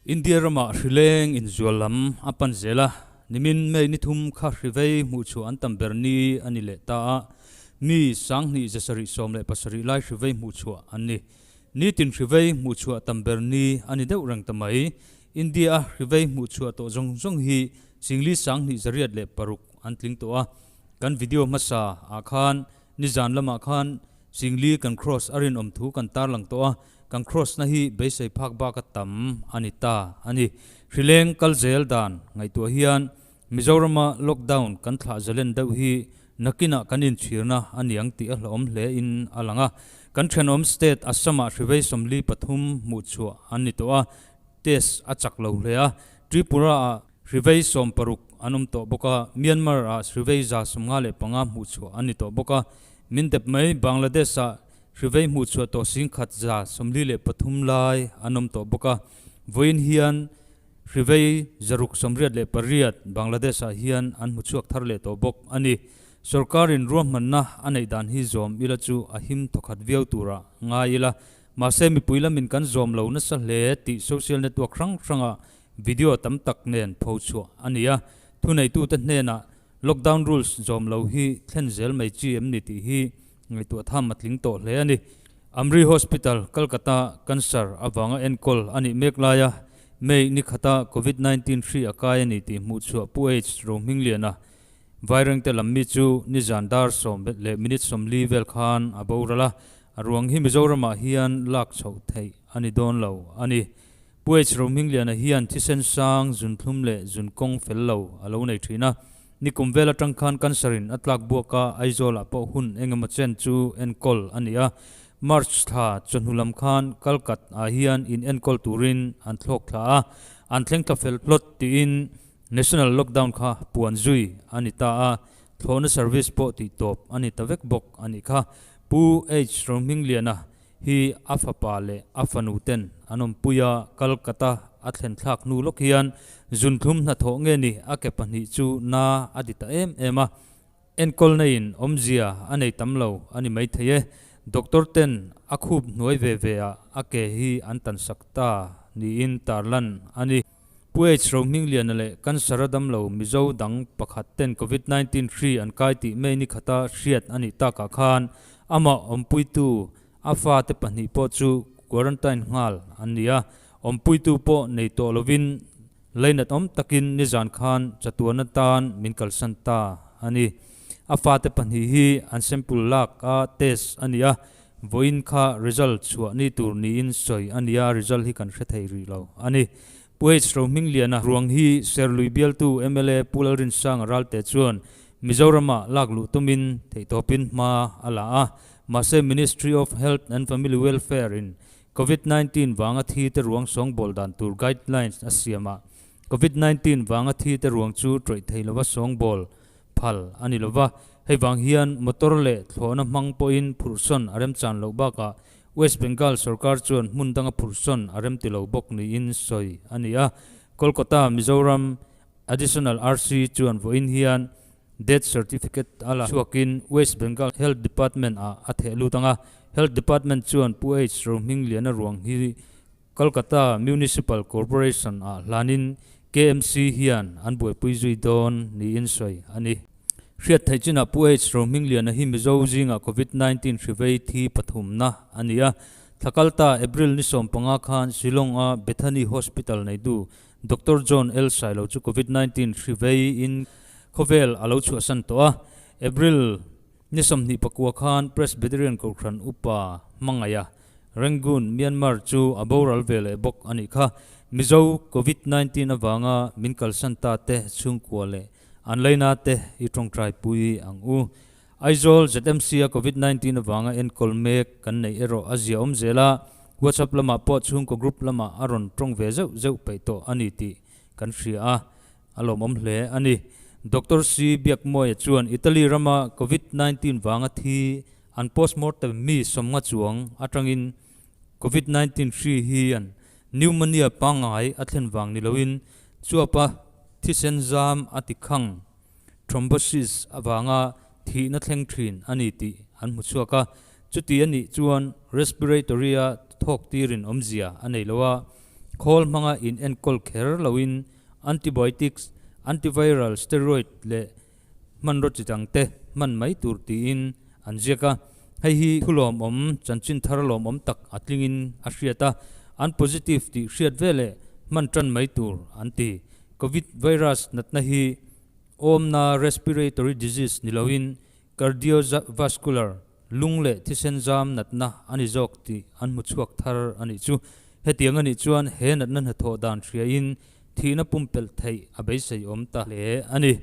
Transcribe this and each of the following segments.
India ramah hrileng inzual lam a pan zel a, nimin May ni thum kha hrivei hmuh chhuah an tam ber ni a ni leh ta a, mi sanghnih zasarih 17 lai hrivei hmuh chhuah an ni. Nitin hrivei hmuh chhuah tam ber ni a ni deuh reng ta mai. India a hrivei hmuh chhuah tawh zawng zawng hi singli sanghnih zariat leh paruk an tling tawh a, kan video hmasa ah khan Nizan lamah khan Singli kan cross a rinawm thu kan tarlang tawh a, kan cross na hi beisei phak bak a tam a ni ta a ni. Hrileng kal zel dan ngaihtuah hian Mizorama lockdown kan thlah zalen deuh hi nakinah kan inchhirna a niang tih a hlauhawm hle in a lang a. Kan thenawm state Assam-ah hrivei 43 hmuh chhuah an ni tawh a, test a chak lo hle a, Tripura-ah Hrivei 60 an awm tawh bawk a, Myanmar ah hrivei 155 hmuh chhuah an ni tawh bawk a, min dep mai Bangladesh ah hrivei hmuh chhuah tawh 1,143 lai an awm tawh bawk a, vawiin hian hrivei 688 Bangladesh ah hian an hmu chhuak thar leh tawh bawk a ni. Sorkarin ruahmanna a neih dan hi zawm ila chu a him thawkhat viau turah ngai ila, mahse mipui lamin kan zawm lo nasa hle tih social network hrang hrangah Video tam tak nen pho chhuah a ni a, thuneitute hnenah lockdown rules zawm lo hi thlen zel mai chi em ni tih hi ngaihtuah tham a tling tawh hle a ni. Amri Hospital, Kolkata cancer avanga enkawl a nih mek laia May ni khata Covid 19 hri a kai a ni tih hmuh chhuah Pu H Rohmingliana Vairengte lam mi chu nizan dar sawm leh minute 40 vel khan a boral a, a ruang hi Mizoramah hian lak chhoh theih a ni dawn lo a ni. Pu H Rohmingliana hian thisen sang, zunthlum leh zunkawng fel lo a lo nei thin a. Nikum vel atang khan cancer in a tlak buak a, Aizawl-ah pawh hun engemaw chen chu enkawl a ni a. March thla chawhnu lam khan Kalkat ah hian in enkawl turin an thlawk thla a, an thleng thla fel hlawt tiin National Lockdown kha puan zui a ni ta a, thlawhna service pawh tih tawp a ni ta vek bawk a nih kha. Pu H Rohmingliana hi a fapa leh a fanu ten an awmpui a, Kolkata a thlen thlak hnu lawk hian zunthlum hnathawh nge ni a ke pahnih chu na a ti ta em em a, enkawl neiin awmzia a nei tam lo a ni maithei e, doctor ten a khup hnuai ve ve ah a ke hi an tansak ta niin tarlan a ni. Pu H Rohmingliana leh Cancer a damlo Mizo dang pakhat ten Covid 19 hri an kai tih May ni khata hriat a nih takah khan amah awmpuitu a fate pahnih pawh chu quarantine nghal an ni a, awmpuitu pawh nei tawh lovin leinat awm takin nizan khan chatuan atan min kalsan ta a ni. A fate pahnih hi an sample lak a test a ni a, vawiin kha result chhuah ni tur niin sawi a ni a, result hi kan hre thei rih lo a ni. Pu H Rohmingliana ruang hi Serlui bialtu mla Pu Lalrinsanga Ralte chuan Mizoramah lak luh tumin theihtawpin hma a la a, mahse Ministry of Health and Family Welfare in Covid 19 vanga thi te ruang sawngbawl dan tur guidelines a siam a, Covid 19 vanga thi te ruang chu tawih thei lova sawngbawl phal a ni lova, hei vang hian motor leh thlawhna hmang pawhin phurhsawn a remchan loh bakah West Bengal sorkar chuan hmun danga phurhsawn a remti lo bawk niin sawi a ni a, Kolkata, Mizoram Additional RC chuan vawiin hian Death Certificate a la chhuakin West Bengal Health Department ah a theh lut ang a, Health Department chuan Pu H Rohmingliana ruang hi Kolkata Municipal Corporation ah hlanin KMC hian an buaipui zui dawn niin sawi a ni. Hriat theih chinah Pu H Rohmingliana hi Mizo zingah Covid 19 hrivei thi pathumna a ni a, thla kalta April ni 15 khan Shillong a Bethany Hospital neitu Doctor John L. Sailo chu Covid 19 hri vei in khawvel a lo chhuahsan tawh a, April ni 29 khan Presbyterian Kohhran Upa hmangaih a, Rangoon, Myanmar chu a boral ve leh bawk a nih kha. Mizo Covid 19 avanga min kalsan ta te chhungkua leh an leina te i tawngtai pui ang u. Aizawl ZMC a Covid 19 avanga enkawl mek kan neih erawh a zia awm zel a, WhatsApp lamah pawh chhungkaw group lamah a rawn tawng ve zeuh zeuh peih tawh a ni tih kan hria a, a lawmawm hle a ni. Doctor C Biakmawia chuan Italy rama Covid 19 vanga thi an postmortem mi 50 chuang atangin Covid 19 hri hian pneumonia pangngai a thlen vang ni loin chuapa thisen zam a ti khang. Thrombosis avanga thihna thleng thin a ni tih an hmu chhuak a, chuti a nih chuan respiratory-a thawk tirin awmzia a nei lo a. Khawl hmanga in enkawl kher loin antibiotics, antiviral steroid leh hmanraw chi dangte hman mai tur tiin an ziak a. Hei hi thu lawmawm, chanchin thar lawmawm tak a tlingin a hriat a, an positive tih hriat veleh hman tan mai tur an ti. Covid virus natna hi awmna respiratory disease ni loin Cardiovascular, lung leh thisen zam natna a ni zawk tih an hmu chhuak thar a nih chu. Hetiang a nih chuan he natna hnathawh dan hriain thihna pumpelh theih a beisei awm ta hle a ni.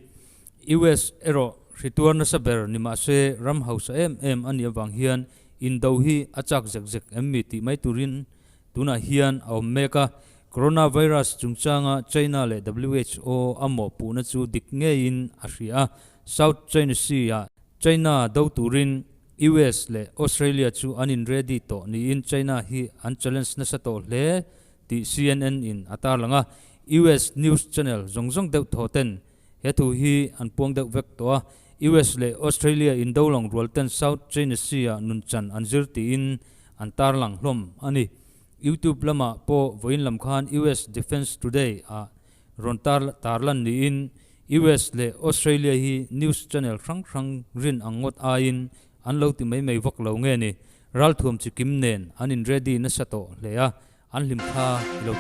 US erawh hrituar nasa ber ni mah se ram hausa em em a nih avang hian indo hi a chak zek zek em mi tih mai turin tunah hian a awm mek a. Coronavirus chungchanga China leh who a mawhpuhna chu dik ngeiin a hria a. South China Sea-ah China do turin US leh Australia chu an in ready tawh niin China hi an challenge nasa tawh hle tih CNN in a tarlang a. US news channel zawng zawng deuh thaw ten he thu hi an puang deuh vek tawh a. US leh Australia in do lang rual ten South China Sea-ah nunchan an zir tiin an tarlang hlawm a ni. YouTube lamah pawh vawiin lam khan US Defense Today-ah Rawn tar tarlan niin US leh Australia hi news channel hrang hrang rin ang ngawt aiin an lo ti mai mai vak lo nge ni, ralthuam chi kim nen an in ready nasa tawh hle a, an hlim kha ti lo.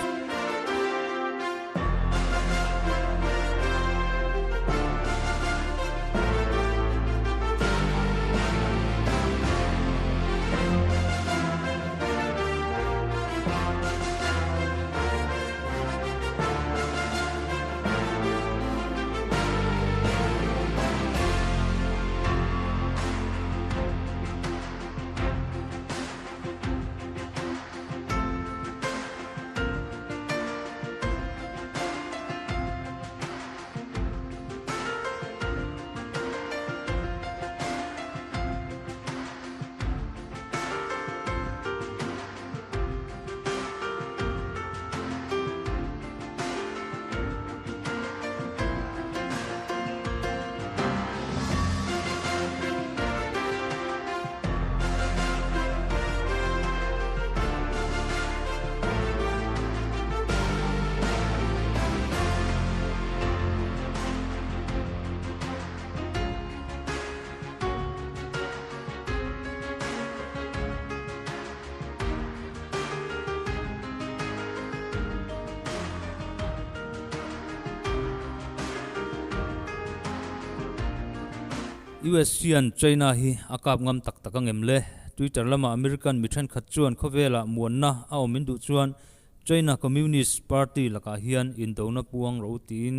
US hian China hi a kap ngam tak tak angem le? Twitter lama American mi thenkhat chuan khawvelah muanna a awm in duh chuan China Communist Party lakah hian indona puang ro tiin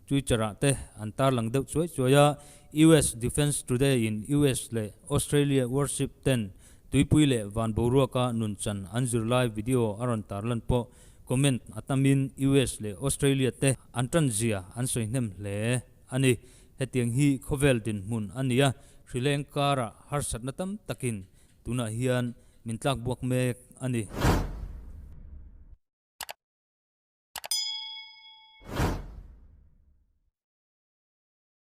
Twitter ah te an tarlang deuh chuai chuai a. US Defense Today in US leh Australia warship ten Tuipui leh van boruaka nunchan an zirlai video a rawn tarlan pawh comment a tamin US leh Australia te an tan zia an sawi hnem hle a ni. Hetiang hi khawvel dinhmun a ni a, hrileng karah harsatna tam takin tunah hian min tlakbuak mek a ni.